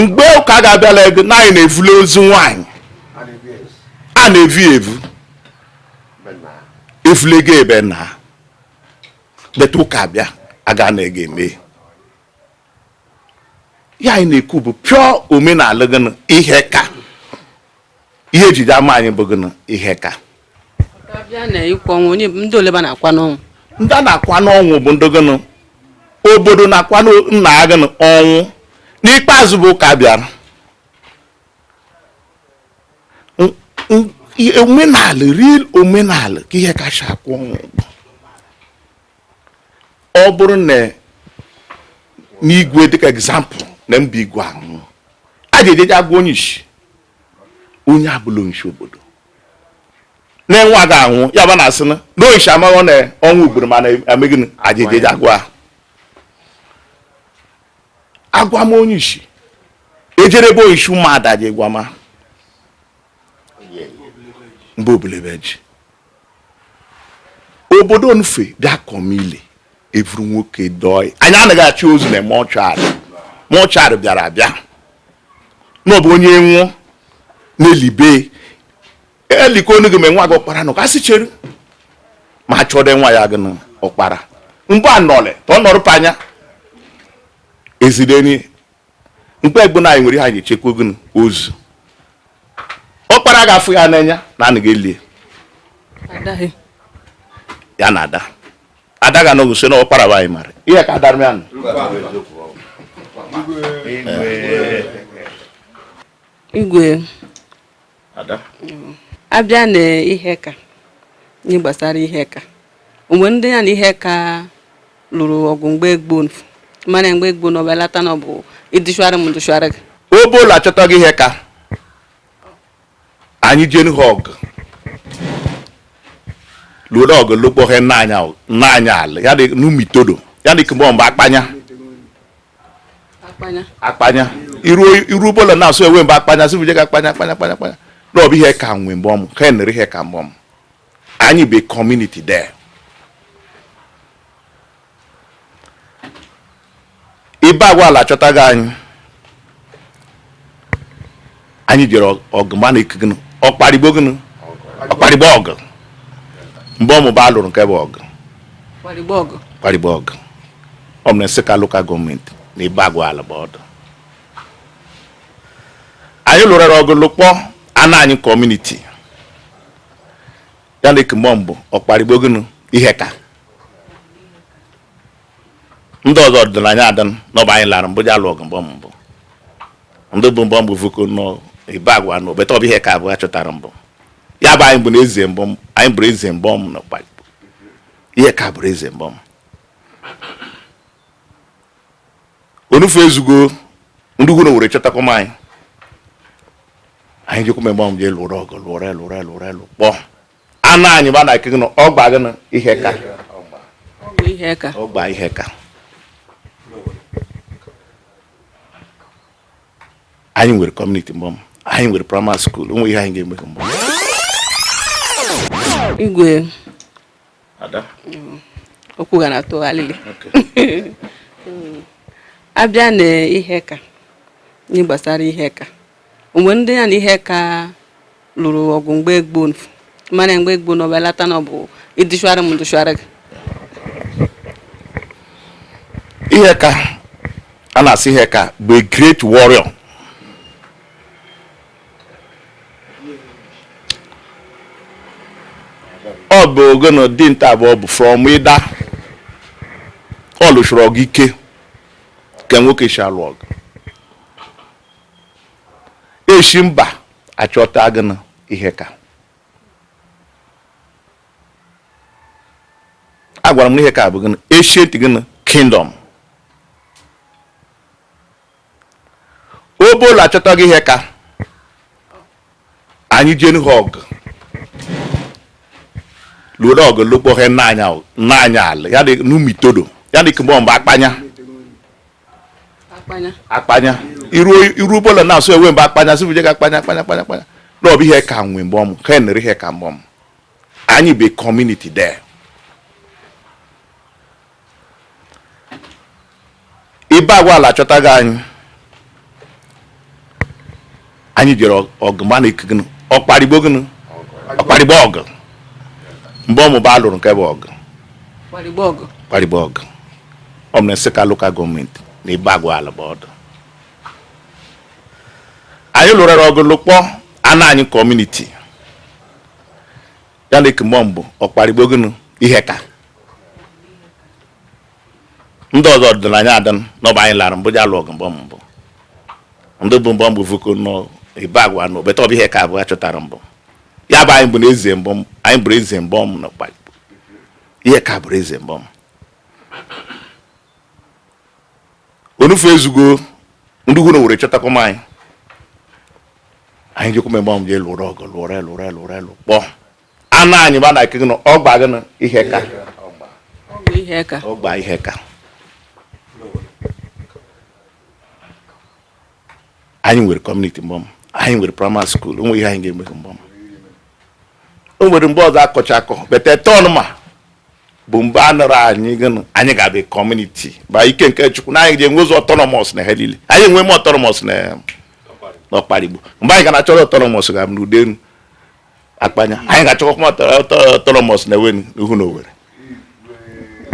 Mgbe ụka ga-abịala ego na anyị na-evuli ozu nwaanyị a na-evu evu evule ego ebe na beta ụka bịa aga na ego eme ya. Anyị na-ekwu bụ pure omenala gịnị ihe ka ihe ejide ama anyị bụ gịnị ihe ka abịa na ịkwa ọnwụ, onye ndị oleba na-akwa n'ọnwụ? Ndị a na-akwa n'ọnwụ bụ ndị gịnị obodo na-akwa nna gịnị ọnwụ. N'ikpeazụ bụ ụka bịara. Omenala, real omenala ka ihe kacha akwa ọnwụ bụ ọ bụrụ na n'igwe, dịka example, na mba igwe ahụ a ga-ejeje agwa onye isi, onye abụla onye isi obodo na-enwe aga anwụ ya ba na-asị na n'oyishi amaghọ na ọnwụ ugboro mana amegịnị aja ejeje agwa agwa m onye isi ejere ebe onye isi ụmụada ji gwa ma mba obelebe ji obodo onufe bịa kọmile evuru nwoke dọọ. Anyị anaghị achị ozu na mortuary. Mortuary bịara abịa n'ọbụ onye nwụọ na-elibe eliko onu gị ma nwa gị ọkpara nọ ka asị chere ma chọde nwa ya gị ọkpara mbụ anọle ka ọ nọrụpụ anya ezideni mkpe egbu na anyị nwere ihe anyị echekwa gị ozu ọkpara ga-afụ ya n'anya na anaghị elie ya na ada ada ga anọghị so na ọkpara bụ anyị mara ihe ka adara ya nọ. Igwe. Ada. Abịa na ihe ka ihe gbasara ihe ka mgbe ndị ya na ihe ka lụrụ ọgụ mgbe gboo, mana mgbe gboo na ọbelata na ọ bụ ịdịchụara m ndụchụara gị. Obola achọtaghị ihe ka anyị jee ha ọgụ lụrụ ọgụ lụkpọhe n'anya ala ya dị n'umitodo ya dị kemgbe mgbe akpanya akpanya iru bola na-asụ ewe mgbe akpanya sị buje ka akpanya akpanya akpanya akpanya na ọ bụ ihe ka nwe mgbe ọmụ ha nere ihe ka mgbe ọmụ anyị bụ community there. Ibe agwa ala achọtaghị anyị, anyị jere ọgụ ma na-eke gịnị ọkparigbo gịnị ọkparigbo ọgụ mgbe ọmụba lụrụ nke bụ ọgụ kparigbo ọgụ ọ bụ na Nsụka local government na ibe agwa ala bụ ọdụ anyị lụrara ọgụ lụkpọ ana anyị community ya na mgbe mbụ ọkparigbo gịnị ihe ka ndị ọzọ ọdịnanya adị n'ọba anyị lara mbụ ji alụ ọgụ mbụ mbụ ndị bụ mbụ mbụ vuko nọ ibe agwa nọ beta ọ bụ ihe ka abụọ achọtara mbụ ya bụ anyị bụ na eze mbụ anyị bụrụ eze mbụ m na ọkparigbo ihe ka bụrụ eze mbụ m onufu ezugo ndị ugwu na were chọtakwa m anyị anyị jekwa mgbe m jee lụrụ ọgụ lụrụ lụrụ lụrụ lụ kpọọ anụ anyị ba na gịnị ọgba gịnị ihe ka ọgba ihe ka anyị nwere community mbụ anyị nwere primary school onwe ihe anyị ga-eme mbụ. Igwe. Ada. Okwu ga na-atụ alili. Abịa na ihe ka ihe gbasara ihe ka mgbe ndị ya na ihe ka lụrụ ọgụ mgbe gboo, mana mgbe gboo na ọbelata na ọ bụ ịdịchụara m ndụchụara gị. Ihe ka a na-asị ihe ka bụ a great warrior. Ọ bụ ogono dinta abụọ bụ from ịda ọ lụsoro ọgụ ike ka nwoke si alụ ọgụ eshi mba achọta gịnị ihe ka agwara m na ihe ka bụ gịnị ancient gịnị kingdom obola achọtaghị ihe ka anyị jee ha ọgụ lụrụ ọgụ lụkpọhe n'anya ala ya dị n'umitodo ya dị kemgbe mgbe akpanya akpanya iru bola na-asụ ewe mgbe akpanya sị buje ka akpanya akpanya akpanya akpanya na ọ bụ ihe ka nwe mgbe ọmụ ha nere ihe ka mgbe ọmụ anyị bụ community there. Ibe agwa ala achọtaghị anyị. Anyị jere ọgụ mgbe a na-eke gịnị, ọkparigbo gịnị, ọkparigbo ọgụ. Mgbe ọmụba lụrụ nke bụ ọgụ. Kparigbo ọgụ. Kparigbo ọgụ. Ọ bụ na Nsụka Local Government na Ibagwa ala bụ ọdụ. Anyị lụrara ọgụ lụkpọ ana anyị community ya na-eke mgbe mbụ ọkparigbo gịnị ihe ka ndị ọzọ ọdịnanya adị n'ọba anyị lara mbụ ji alụ ọgụ mbọ mbụ ndị bụ mbọ mbụ vuko nọ Ibagwa nọ beta ọ bụ ihe ka abụọ achọtara mbụ ya bụ anyị bụ na eze mbọ anyị bụrụ eze mbọ m na ọkparigbo ihe ka bụrụ eze mbọ m onufu ezugo ndị ugwu na were chọtakwa m anyị anyị jekwa mgbe m jee lụrụ ọgụ lụrụ lụrụ lụrụ lụ kpọọ anụ anyị bụ a na-eke gịnị ọgba gịnị ihe ka Ọgụ ihe ka. Ọgba ihe ka anyị nwere community mbọm, anyị nwere primary school, onwe ihe anyị ga-eme mbọm. O nwere mgbe ọzọ akọcha akọ bete tọn ma bụ mgbe a nọrọ anyị gịnị anyị ga-abịa community ba ike nke Chukwu na anyị ga-enwe ụzọ autonomous na ha niile. Anyị enwe m autonomous na n'Ọkparigbo. Mgbe anyị ga na-achọrọ autonomous ga-abụ n'Udenu Akpanya, anyị ga-achọkwa autonomous na Eweni n'Uhu na Owerri.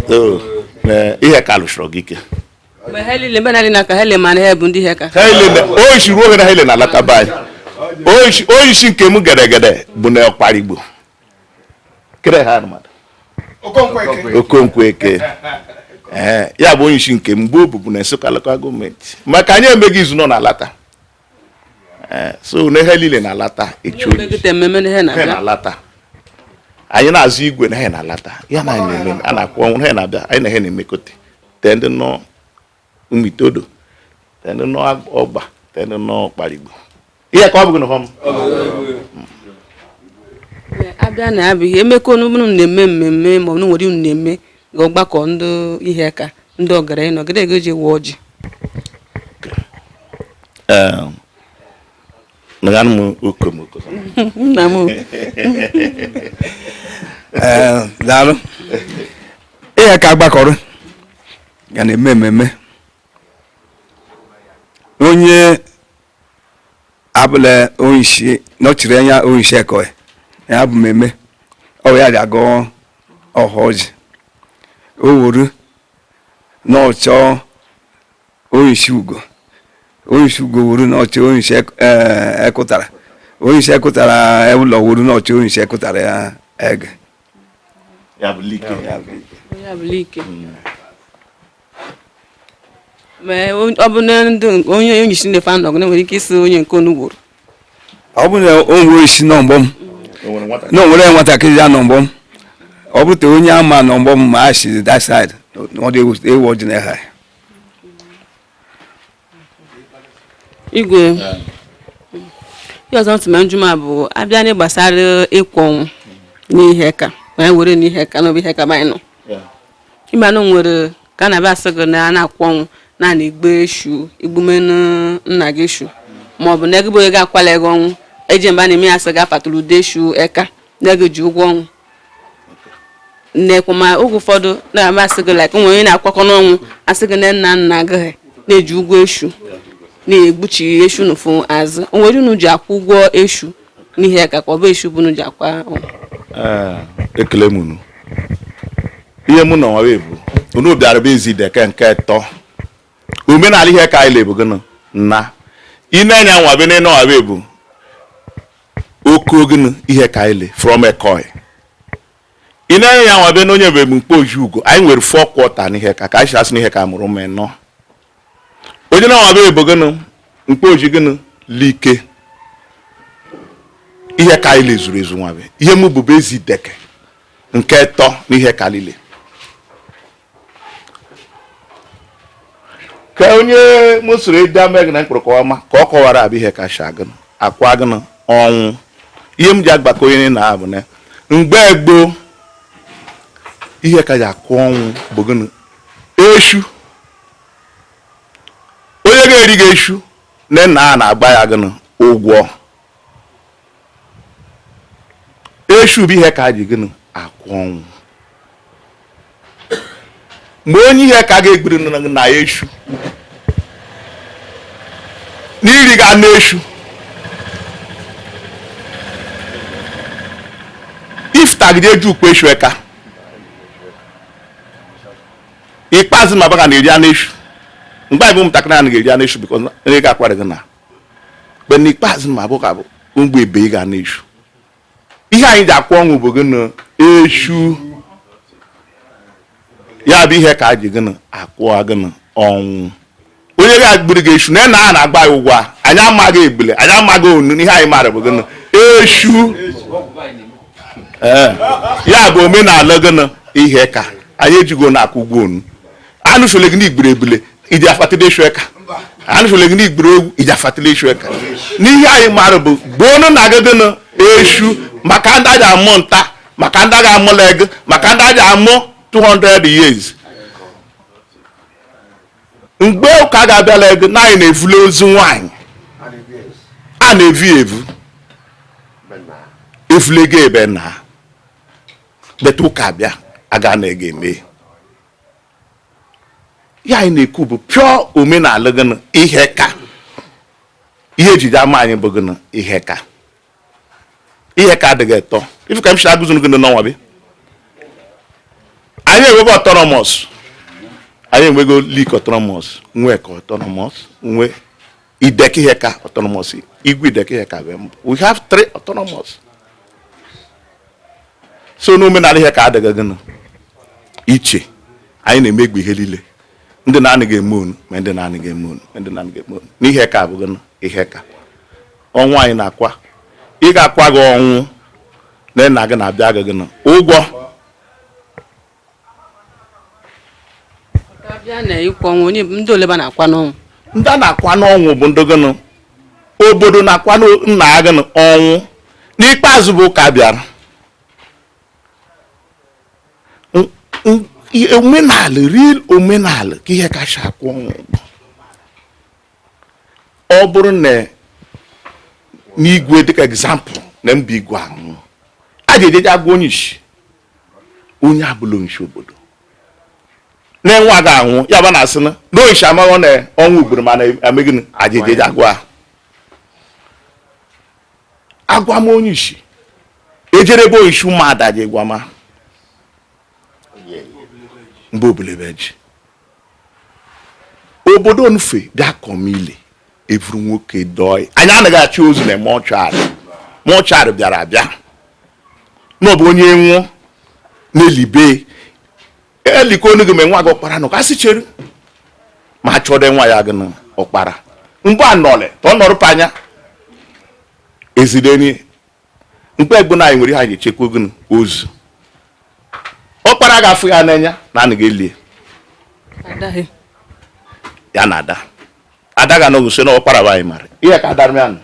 So na ihe ka lụsịrị gị ike. Mgbe ha niile mgbe na ka ha le mana ha bụ ndị ihe ka. Ha ile oyishi ruo oge na ha ile na-alata be anyị. Oyishi oyishi nke m gedegede bụ na Ọkparigbo. Kere ha mmadụ. Okonkwo Eke. Ee, ya bụ onye isi nke m mgbe o bubu na Nsụka Local Government maka anyị emeghị izu nọ na-alata. Ee, so na ihe niile na-alata echi onye isi. Megide mmemme na ihe Ha na-abịa. na-alata. Anyị na-azụ igwe na ha na-alata. Ya na anyị na-eme a na-akwụ ọnwụ ha na-abịa anyị na ha na-emekọta. Tee ndị nọ Umitodo, tee ndị nọ Ọgba, tee ndị nọ Ọkparigbo. Ihe ka ọ bụ gị na họm. Abịa na abụ ihe emekọ unu na-eme mmemme ma ọ bụ nwere unu na-eme ga ọgbakọ ndị ihe ka ndị ọgaranya nọ gịnị ego ji wụọ ọjị. Ee, nụganụ m okomoko. Nna m. Ee, daalụ. Ihe ka agbakọrọ ga na-eme mmemme onye abụla onyeisi nọchiri anya onyeisi ekọ ya bụ mmemme ọ ya dị agọ ọha ọjị o wuru n'ọchọ onyeisi ugo onyeisi ugo wuru n'ọchọ onyeisi ekụtara onyeisi ekụtara ụlọ wuru n'ọchọ onyeisi ekụtara ya ege. Ya bụ like. Ya bụ like. Ma ọ bụ na ndị onye onyeisi na-efe anọ gị nwere ike isi onye nke onu gwuru. Ọ bụ na o nwere isi nọ mbọ m O nwere nwata. Na o nwere nwatakịrị ya nọ mbọ m ọ bụ te onye ama nọ mbọ m ma a si that side ọ dị ewu ọjị na ha. Igwe ihe ọzọ ntị ma njụma bụ abịa na gbasara ịkwụ ọnwụ n'ihe ka ma anyị were n'ihe ka n'obi ihe ka ma anyị nọ. Ime anụ nwere ka a na-abịa asị gị na a na-akwụ ọnwụ na na-egbe eshu igbumenụ nna gị eshu ma ọ bụ na ego bụ ego akwala ego ọnwụ eji mgbe a na-eme ya asị gị afatụrụ ude eshu eka na ego ji ụgwọ ọnwụ nnekwu ma oge ụfọdụ na-ama asị gị like onwe onye na-akwakọ n'ọnwụ asị gị na nna nna gị na-eji ụgwọ eshu na-egbuchi eshu n'ụfụ azụ o nwere unu ji akwụ ụgwọ eshu n'ihe ka ọ bụ eshu bụ unu ji akwa ọnwụ. Ee, ekele m unu. Ihe mụ na nwa bụ unu bịara bụ ezi deke nke tọ omenala ihe ka anyị lebu gịnị na ị na-enya nwa be na nwa bụ oko gịnị ihe ka anyị le from Ekoi ị na-enye ya nwa be na onye bụ mkpo oji ugo anyị nwere four quarter n'ihe ka ka anyị si asị n'ihe ka mụrụ ụmụ ịnọ onye na nwa be bụ gịnị mkpo oji gịnị like ihe ka anyị le zuru ezu nwa be ihe mụ bụ ezi deke nke tọ n'ihe ka lile ka onye mụ soro ede ameg na mkpụrụ kọwama ka ọ kọwara abụ ihe kacha gịnị akwa gịnị ọnwụ ihe m ji agbakọ onye na abụ na mgbe gboo ihe ka ji akụ ọnwụ bụ gịnị eshu onye ga-eri gị eshu nne nna a na-agba ya gịnị ụgwọ eshu bụ ihe ka ji gịnị akwụ ọnwụ mgbe onye ihe ka ga-egburu na eshu n'iri ga na eshu Agide eju ukwu eshu eka. Ikpeazụ ma baga na-eri anụ eshu. Mgbe anyị bụ ụmụntakịrị, anyị ga-eri anụ eshu because onye ga-akwara gị na mgbe n'ikpeazụ ma bụ ka bụ mgbe ebe ị ga anụ eshu. Ihe anyị ji akwụ ọnwụ bụ gịnị? Eshu. Ya bụ ihe ka a ji gịnị akwụ gịnị ọnwụ. Onye ga-agburu gị eshu na na a na-agba ya ụgwọ, anyị amaghị ebule, anyị amaghị onu. Ihe anyị mara bụ gịnị? Eshu. Ee, ya bụ omenala gịnị ihe ka anyị ejigo na-akwụ ụgwọ onu. Anụfele gị n'igburu ebule iji afatịla eshu eka, anụfele gị n'igburu ewu iji afatịla eshu eka. N'ihe anyị mara bụ gbuonu na gị gịnị eshu, maka ndị aja amụ nta, maka ndị aga amụ leg, maka ndị aja amụ 200 years. Mgbe ụka ga-abịala ego na anyị na-evuli ozu nwaanyị, a na-evu ya evu, evulego ebe na beta ụka bịa aga na ego eme ya. Anyị na-ekwu bụ pure omenala gịnị ihe ka ihe ejije ama anyị bụ gịnị ihe ka ihe ka adịghị etọ. Ife ka m si agụzuru gịnị n'ọnwa bi anyị enwego autonomous, anyị enwego Leek autonomous, nwee ka autonomous, nwee Ideke ihe ka autonomous, Igwe Ideke ihe ka bụ mbụ. We have three autonomous. So n'omenala ihe ka adịghị gịnị iche. Anyị na-emegbu ihe niile, ndị na-anaghị eme onu ma ndị na-anaghị eme onu ma ndị na-anaghị eme onu n'ihe ka bụ gịnị ihe ka ọnwụ anyị na-akwa. Ị ga-akwa gị ọnwụ na nna gị na-abịa gị gịnị ụgwọ. Abịa na ịkwụ ọnwụ, onye ndị oleba na-akwa n'ọnwụ? Ndị a na-akwa n'ọnwụ bụ ndị gịnị obodo na-akwa nna ya gịnị ọnwụ. N'ikpeazụ bụ ụka bịara. Omenala, real omenala ka ihe kacha akwụ ọnwụ bụ ọ bụrụ na n'igwe, dịka example, na mba igwe anwụ, a ga-ejeje agwa onye isi, onye abụla onye isi obodo na-enwe aga anwụ, ya bụ na asị na onye amaghị na ọnwụ ugboro mana amegịnị aja ejeje agwa agwa m onye isi ejere ebe onye isi ụmụada ji gwa ma mgbe obelebe ji obodo onufe bịa kọmile evuru nwoke dọọ. Anyị anaghị achị ozu na mortuary. Mortuary bịara abịa n'ọbụ onye nwụọ na-elibe eliko onu gị ma nwa gị ọkpara nọ ka asị chere ma chọrọ nwa ya gị ọkpara mgbe a nọle ka ọ nọrụpụ anya ezideni mkpe egbu na anyị nwere ihe anyị echekwa gị ozu ọkpara ga-afụ ya n'anya na anaghị elie ya na ada ada ga anọghị nso na ọkpara bụ anyị mara ihe ka adara ya nụ.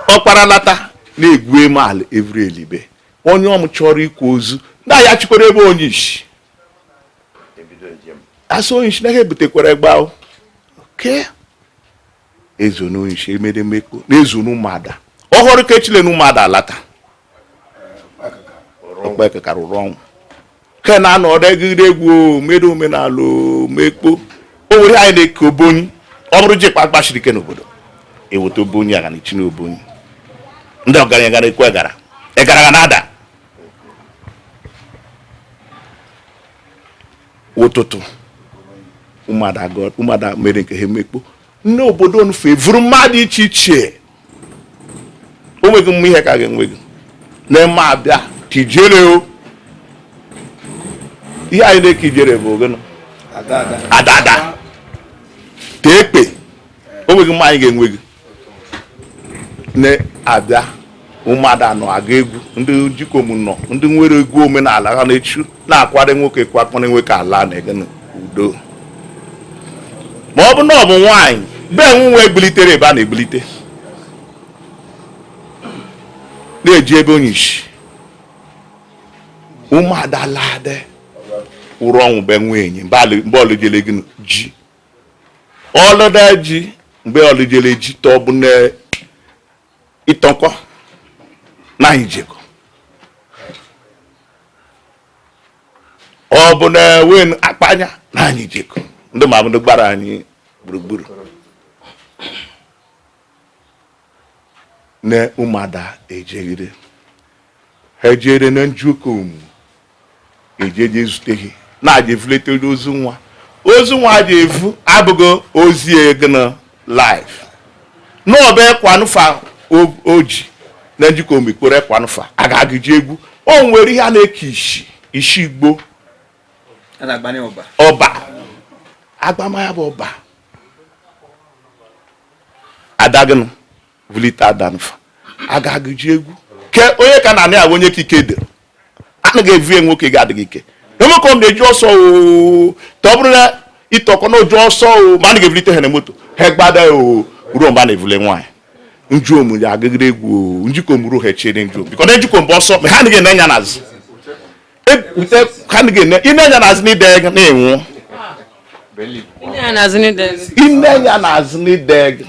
Ọkpara lata na-egwu eme ala evuru elibe onye ọmụ chọrọ ikwu ozu ndị ahịa chikwara ebe onye isi asị onye isi na ha ebutekwara egbe ahụ oke ezo n'onye isi emedemekpo na-ezo n'ụmụada ọhụrụ ka echile n'ụmụada alata ọkpa ekekara ụrụ ọnwụ ke na-anọ ọdegide egwu medo omenala mekpo o nwere anyị na-eke obonyi. Ọ bụrụ jikpa gbachiri ike n'obodo eweta obonyi aga na echi na obonyi ndị ọgaranya gara ekwu egara egara ga na-ada ụtụtụ ụmụada mere nke ha emekpo nne obodo onufe vụrụ mmadụ iche iche o nweghị mma ihe ka ga-enweghị na-eme abịa ka ijere o ihe anyị na-eke ijere bụ gịnị adada ka ekpe o nweghị mma anyị ga-enweghị na-abịa ụmụada nọ aga egwu ndị jikom nọ ndị nwere egwu omenala ha na-echu na-akwado nwoke kwakpọrọ nwoke ala na gịnị udo ma ọ bụ na ọ bụ nwaanyị be nwe egbulitere ebe a na-egbulite na-eji ebe onye isi ụmụada lade ụrụ ọnwụ be nwunye mgbe ọlụjele gịnị ji ọlụda ji mgbe ọlụjele ji tọ bụ na ịtọkọ na anyị jekọ ọ bụ na wen akpanya na anyị jekọ ndị ma bụ ndị gbara anyị gburugburu. Na ụmụada ejegide ha ejere na njukom ejeje zute ha na-aja evuletere ozu nwa. Ozu nwa ji evu abụghị ozi egana life n'ọba ekwanụfa oji na njikọ omikporo ekwanụfa a ga-agụji egwu. O nwere ihe a na-eke ishi ishi igbo ọba agbamaya bụ ọba adagịnụ vulite adanụfa a ga-agụji egwu ke onye ka na-anị ahụ onye ka ike dị anaghị evu ya. Nwoke ga-adịghị ike nwoke ọ na-eji ọsọ oo ta ọ bụrụ na ịtọkọ na oju ọsọ o ma anaghị evulite ha na moto ha gbada o ruo mgbe a na-evule nwaanyị. Njuom ya agụgide egwu o njikom ruo ha chere njuom bikọ na njikom bụ ọsọ ma ha anaghị ene anya n'azụ. Ute ha anaghị ene ine anya n'azụ n'ide ego na-enwu ine anya n'azụ n'ide ego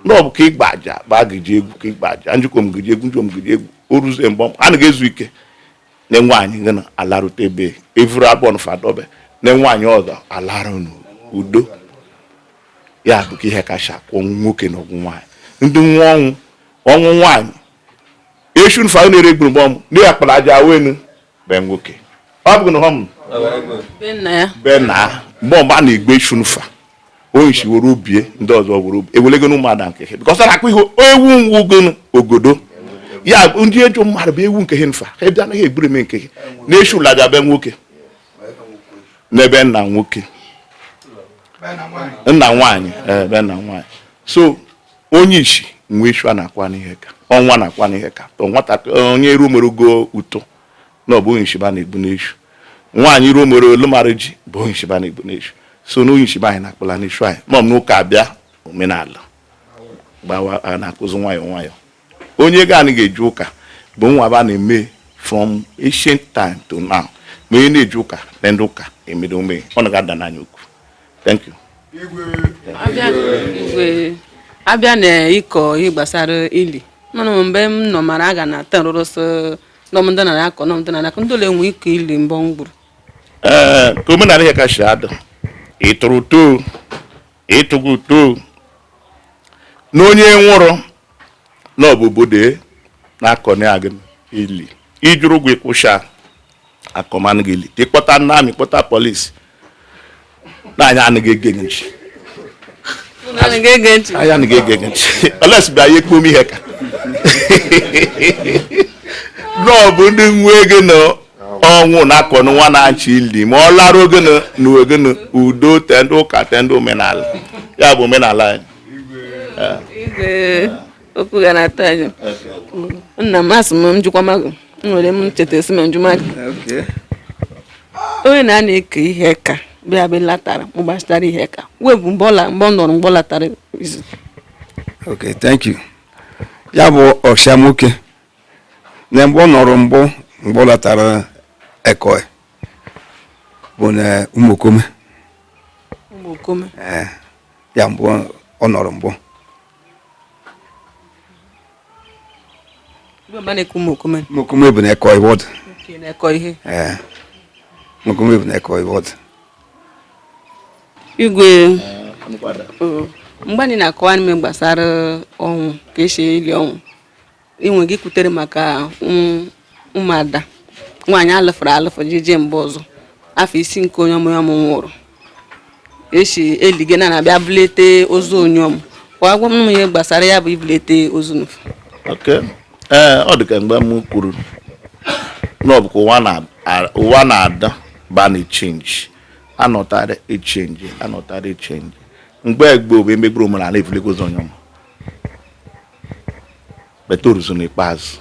na ọ bụ ka ịgba aja bụ agụji egwu ka ịgba aja njikom gụji egwu njikom gụji egwu o ruzie mgbe anaghị ezu ike na nwaanyị gị alarute ebe evuru abụọ nfadobe na nwaanyị ọzọ alarụ n'udo. Ya bụ ka ihe kacha akwụ ọnwụ nwoke na ọgwụ nwaanyị ndị nwa ọnwụ ọnwụ nwaanyị eshu nfa na-ere gburugburu na ya kpara aja wenu be nwoke ọ bụ na hom be nna ya be na mgbe ọgba na-egbe eshu nfa onye isi were obie ndị ọzọ were obi ewelego ụmụada nke ha because na akpụ ihe ewu nwugonu ogodo ya ndị eju mmadụ bụ ewu nke ha nfa ha bịa anaghị egburu eme nke ha na-eshu laja be nwoke n'ebe nna nwoke nna nwaanyị ebe nna nwaanyị. So onye isi nwe eshu a na-akwa n'ihe ka ọnwa na-akwa n'ihe ka tọ nwata onye ruo mere ogo uto na ọ bụ onye isi ba na-egbu n'eshu nwaanyị ruo mere olumara ji bụ onye isi ba na-egbu n'eshu. So na onye isi ba anyị na-akpụla n'eshu anyị ma ọ bụ n'ụka abịa omenala gbawa a na-akụzi nwayọọ nwayọọ onye ga anaghị eje ụka bụ nwa ba na-eme from ancient time to now ma onye na-eje ụka na ndị ụka emedo ome ọ na-ada n'anya ukwu. Thank you. Igwe abịa na ịkọ ihe gbasara ili mana mgbe m nọ mara aga na ata nrụrụ sọ nọmdụ na akọ nọmdụ na akọ ndị ole nwe ịkọ ili mbọ m gburu. Ee, ka omenala ihe kacha adị ịtụrụ too ịtụgụ too na onye nwụrụ na ọ bụ obodo na-akọ na agụ ili ijuru ụgwọ ịkwụsha akọmanụ gị ili ịkpọta nna amị kpọta polisi na anyị anaghị ege gị ntị. Anaghị ege ntị. Anyị anaghị ege gị ntị oles bịa ya ekpom ihe ka na ọ bụ ndị nwe ego na ọnwụ na-akọ nwa na-achị ili ma ọ lara oge na oge na udo te ndị ụka te ndị omenala ya bụ omenala anyị. Igwe okwu ga na-atọ anyị nna m asị m njikwa magụ m nwere m ncheta esi m njụmagụ onye na a na-eke ihe ka bịa bịa latara mụ gbasara ihe ka wee bụ mgbe ọ nọrọ mgbe ọ latara izu. Okay, thank you. Ya bụ ọsha nwoke na mgbe ọ nọrọ mbụ mgbe ọ latara ekoi bụ na ụmụokome. Ụmụokome. Ee, ya mbụ ọ nọrọ mbụ. Mgbe a na-eke ụmụokome. Ụmụokome bụ na ekoi ward. Nke na-ekọ ihe. Ee, ụmụokome bụ na ekoi ward. Igwe mgbe anyị na-akọwa n'ime gbasara ọnwụ ka esi eli ọnwụ inwe gị kwutere maka ụmụada nwaanyị alụfere alụfụ jeje mgbe ọzọ afọ isi nke onye ọmụ ya ọmụ nwụrụ esi elige na na-abịa bulete ozu onye ọmụ kwa gwa m ihe gbasara ya bụ ibulete ozu nụ. Okay. Ee, ọ dị ka mgbe m kwuru na ọ bụ ka ụwa na-ada ba na change anọtara echange anọtara echange mgbe gboo bụ emegburu omenala evulego ozu onye ọma beta oruzo n'ikpeazụ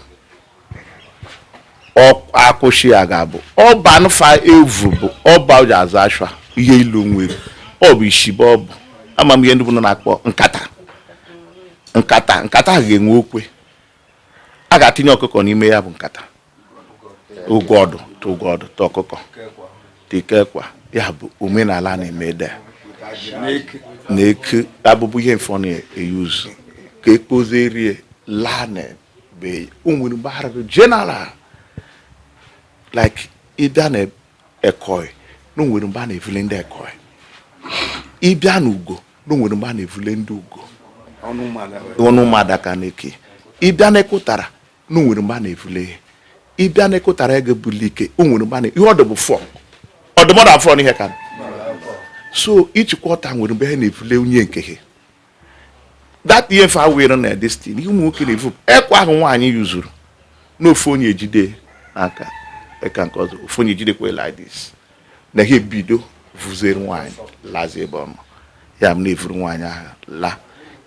akwụsị ya ga-abụ ọba nfa evu bụ ọba o ji azụ ashwa ihe ilu nwere ọ bụ ishibe ọ bụ ama m ihe ndị bụ na-akpọ nkata nkata nkata ahụ ga-enwe okwe a ga-atinye ọkụkọ n'ime ya bụ nkata ụgọdụ tụgọdụ tụ ọkụkọ tikekwa ya bụ omenala na-eme de na eke abụbụ ihe mfọ na-eyuzu ka ekpozerie laa na be o nwere mgbe arụrụ general like ịbịa na ekoi na o nwere mgbe a na-evule ndị ekoi ịbịa na ugo na o nwere mgbe a na-evule ndị ugo. Ọnụ ụmụada ka na-eke. Ịbịa n'ekụtara na o nwere mgbe a na-evule ihe. Ịbịa n'ekụtara ego buli ike, o nwere mgbe a na ihe ọdụ bụ fọ ọdụmọdụ afọ n'ihe ka so ịchịkọta nwere mgbe ha na-evule onye nke ha. That ihe fa were na destiny, ihe ụmụ nwoke na-evu ekwe ahụ nwaanyị yuzuru n'ofu onye ejide n'aka eka nke ọzọ, ofu onye ejidekwa like this, na ha ebido vuziere nwaanyị lazie ebe ọ nọ. Ya m na-evuru nwaanyị ahụ la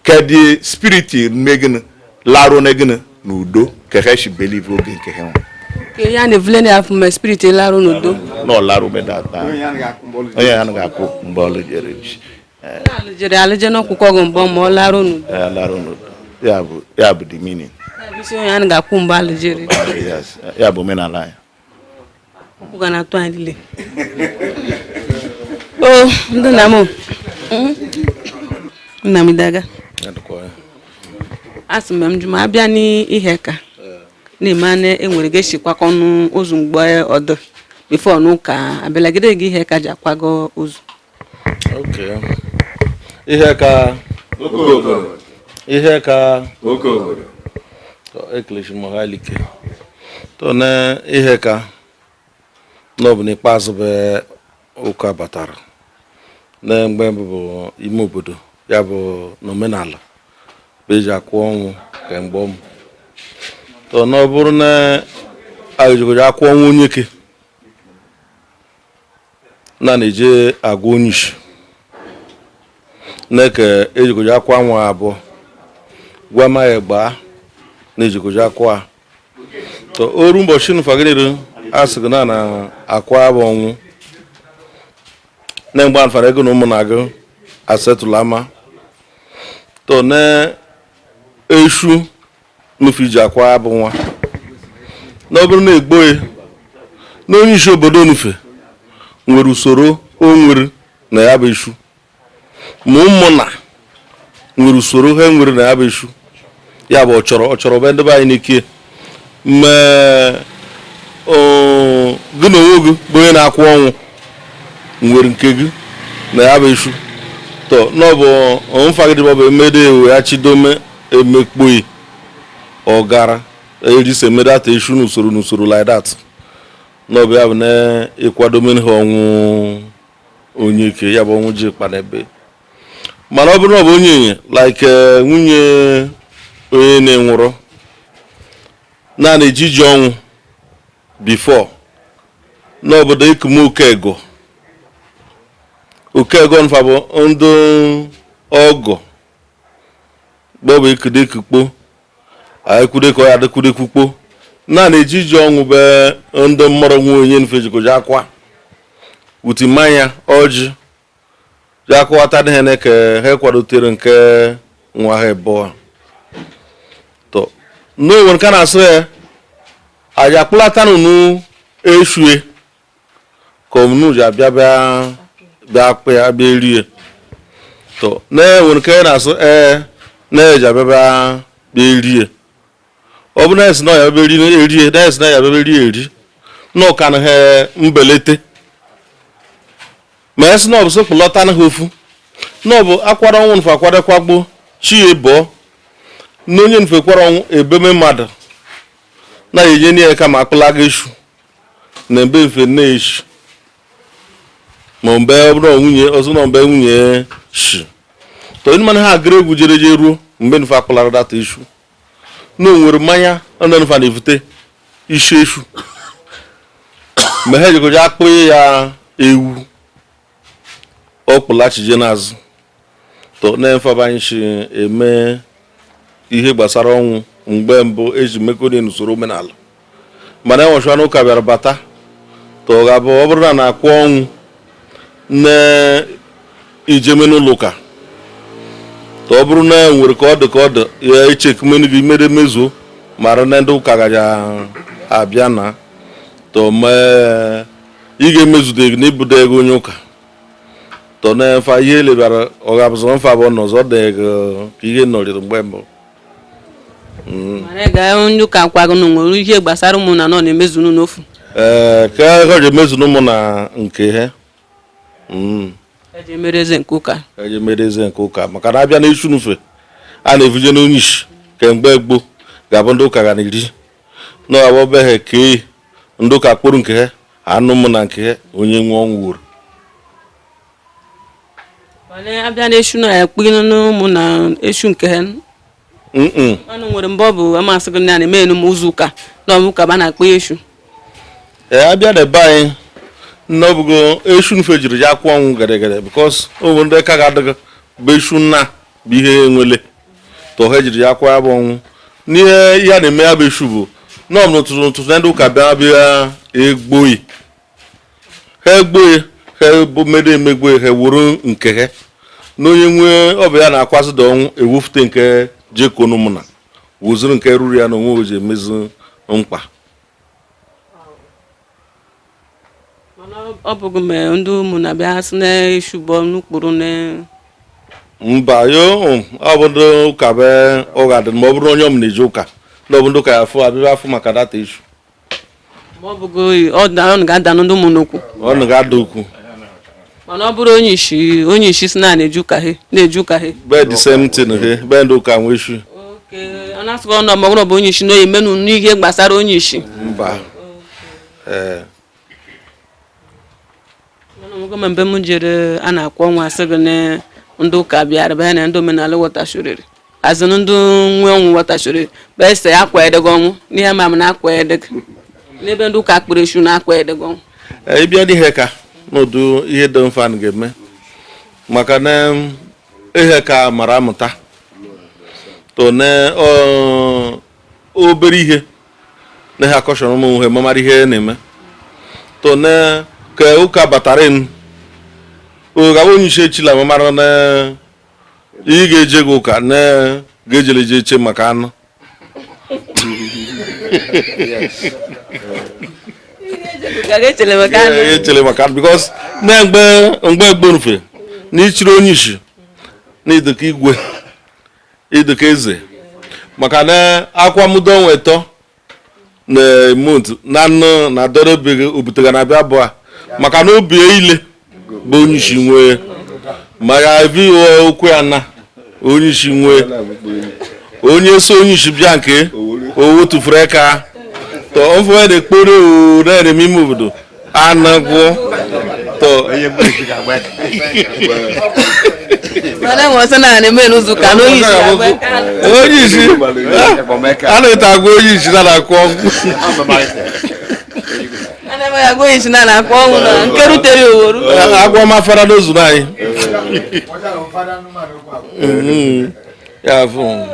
kedụ spirit megịnị laruo na gịnị n'udo ka ha si believe oge nke ha nwe. Ka ya na-evule na afọ ma spirit larụ n'udo. Na ọ larụ medata onye ya anaghị akwụ mgbe ọlụ jere ji. Alụjere alụje n'ọkwụkwọ gị mbọ ma ọ larụ n'udo. Ya larụ n'udo, ya bụ the meaning. Ya bụ isi onye a ga-akwụ mgbe alụjere. Yes, ya bụ omenala anyị. Okwu ga na-atụ anyị niile o ndị nna m. Nna m daga a sị m njụ ma abịa n'ihe ka na-eme anya enwere ga-esi kwakọ n'ụzọ mgbe ọdụ before n'ụka abịalagide gị ihe ka ji akwago ụzọ. Okay. Ihe ka ihe ka Oke obodo. Ekelechi m ha like to na ihe ka n'ọbụ n'ikpeazụ bụ ụka batara na mgbe mbụ bụ ime obodo, ya bụ n'omenala bụ eji akwụ ọnwụ kemgbe ọmụ to na ọ bụrụ na agịjikoji akwụ ọnwụ onye ke na na-eje agwa onye isi na-eke ejikoji akwa nwa abụọ gwa ma ya gbaa na ejikoji akwa to oru ụbọchị nfagidere a sị gị na na akwa bụ ọnwụ na mgbe anfara ego na ụmụ na-agụ asetụlụ ama to na eshu nufu iji akwa bụ nwa na ọ bụrụ na egboe na onye isi obodo nufe nwere usoro o nwere na ya bụ eshu, ma ụmụnna nwere usoro ha nwere na ya bụ eshu, ya bụ ọ chọrọ be ndị be anyị n'ike mee gị na onwe gị bụ onye na-akwụ ọnwụ nwere nke gị na ya bụ eshu to na ọ bụ mfagide bụ emede ewe ya chidome emekpoi ọgara erisa emedata eshu n'usoro n'usoro like that, na ọ bụ ya bụ na ịkwadome ha ọnwụ onye ike ya bụ ọnwụ ji kpa n'ebe. Mana ọ bụrụ na ọ bụ onye enye like nwunye onye na-enwụrụ na na-ejiji ọnwụ before n'obodo ekume okego okego nfa bụ ndị ọgọ gbọbụ ekude ekukpo ekwude ka ọ ya dịkwude kwukpo na na-ejiji ọnwụ be ndị mmọrọ nwe onye nfe jikoji akwa wuti mmanya ọjị ji akọwata dị ha ka ha kwadotere nke nwa ha abụọ to n'onwe nke a na-asị ya aja akpụlata nunu eshue ka omunu ji abịa bịa bịa akpụ ya bịa rie to na-enwere nke na-asụ ee na-eji abịa bịa bịa rie. Ọ bụ na esi na ya bịa rie erie na esi na ya bịa rie eri na ụka na ha mbelete ma esi na ọ bụ sị kpụlọta na ha ofu na ọ bụ akwara ọnwụ nfe akwadekwa gboo chi ebọọ na onye nfe kwara ọnwụ ebeme mmadụ na enye ya kama akpụlaga eshu na ebe mfe na-eshi ma mgbe ọ bụrụ nwunye ọzọ na mgbe nwunye shi to ndị mana ha agara egwu jere je ruo mgbe nfe akpụlara data eshu na o nwere mmanya ndị nfa na-evute isi eshu mgbe ha ejikoji akpụ ya ewu ọ kpụlachije n'azụ to na-efe anyị si eme ihe gbasara ọnwụ mgbe mbụ eji mekọ n'usoro omenala. Mana enwechara n'ụka bịara bata to ọ ga-abụ ọ bụrụ na na-akwụ ọnwụ na ijeme n'ụlọ ụka to ọ bụrụ na nwere ka ọ dị ka ọ dị ya echekumenu gị mere mezuo mara na ndị ụka gaja abịa na to mee ị ga-emezudo gị na ibudo ego onye ụka to na mfa ihe elebara ọ ga-abụzọ mfa bụ n'ọzọ dị gị ka ihe nọrịrị mgbe mbụ. Mana ga onye ụka kwago na nwere ihe gbasara ụmụ na nọ na-emezunu n'ofu. Ee, ka ha ji emezu n'ụmụ na nke ha. Eji emere eze nke ụka. Eji emere eze nke ụka maka na abịa n'echu nufe A na-evuje n'onye isi kemgbe gboo ga-abụ ndị ụka ga na-eri na ọ bụ ha kee ndị ụka kpụrụ nke ha anụ mụ na nke ha onye nwe ọnwụ wuru. Mana abịa na eshu na ekpughi n'ụmụ na eshu nke ha. Mm-mm. Ọnụ nwere mgbe ọ bụ amasị gị na na-eme enu m ụzọ ụka na ọmụ ụka ba na-akpọ eshu. Ee, abịa na ebe anyị nne ọbụgo eshu nfe jiri ya akwụ ọnwụ gịrịgịrị because ọ bụ ndị ka ga-adịghị bụ eshu nna bụ ihe enwele tọ ha jiri ya akwụ ya bụ ọnwụ n'ihe ya na-eme ya bụ eshu bụ nọọ n'ụtụtụ n'ụtụtụ na ndị ụka bịa bịa egboyi ha egboyi ha bụ medo emegboyi ha wuru nke ha na onye nwee ọ bụ ya na-akwazịda ọnwụ ewufute nke jekonumna wuzuru nke ruru ya na onwe o ji emezu mkpa. Mana ọ bụghị mgbe ndị ụmụ na-abịa sị na eshu bụ n'ụkpụrụ na Mba yo, ọ bụ ndị ụka be ụka dị ma ọ bụrụ onye ọm na-eje ụka na ọ bụ ndị ụka ya afụ abịa afụ maka data ishu. Ma ọ bụghị ọ ga-ada ndị ụmụ n'okwu. Ọ na ga-ada okwu. Mana ọ bụrụ onye isi onye isi si na na-eju ụka he na-eju ụka he. Be the same thing he be ndị ụka nwe ishu. Oke ọ na-asụkọ ọnụ ọmọgwụrụ bụ onye isi na oyi menu n'ihe gbasara onye isi. Mba, ee. Mana ọmụgwọ ma mgbe m jere a na-akwụ ọnwa asị gị na ndị ụka bịara bịa na ndị omenala wọtashoriri azụ ndị nwe ọnwụ wọtashoriri bụ ese akwa edego ọnwụ n'ihe ma m na akwa edego n'ebe ndị ụka kpụrụ eshu na akwa edego ọnwụ. Ee, ịbịa n'ihe ka n'ụdị ihe dị mfe a ga-eme maka na ihe ka mara amụta to na obere ihe na ihe akọshọn ụmụ nwe mamara ihe na-eme to na ka ụka batara enu oga onye isi echila mamara na ị ga-eje gị ụka na ga-ejele je eche maka anụ. Echele maka anụ because na mgbe mgbe gborufe na ichiri onye isi na idika igwe idika eze maka na akwamudo nwetọ na mont na nnu na dorobeghị obutega na abịa bụ a maka na obi ile bụ onye isi nwee ma ya ebi okwu ya na onye isi nwee onye so onye isi bịa nke owu tụfuru aka tọ ofe na-ekporo owu na-eme ime obodo anagwụ tọ. Onye isi a na-ete agwa onye isi na na-akwụ ọgwụ. Agwọ mafara n'ozu anyị ya fụ.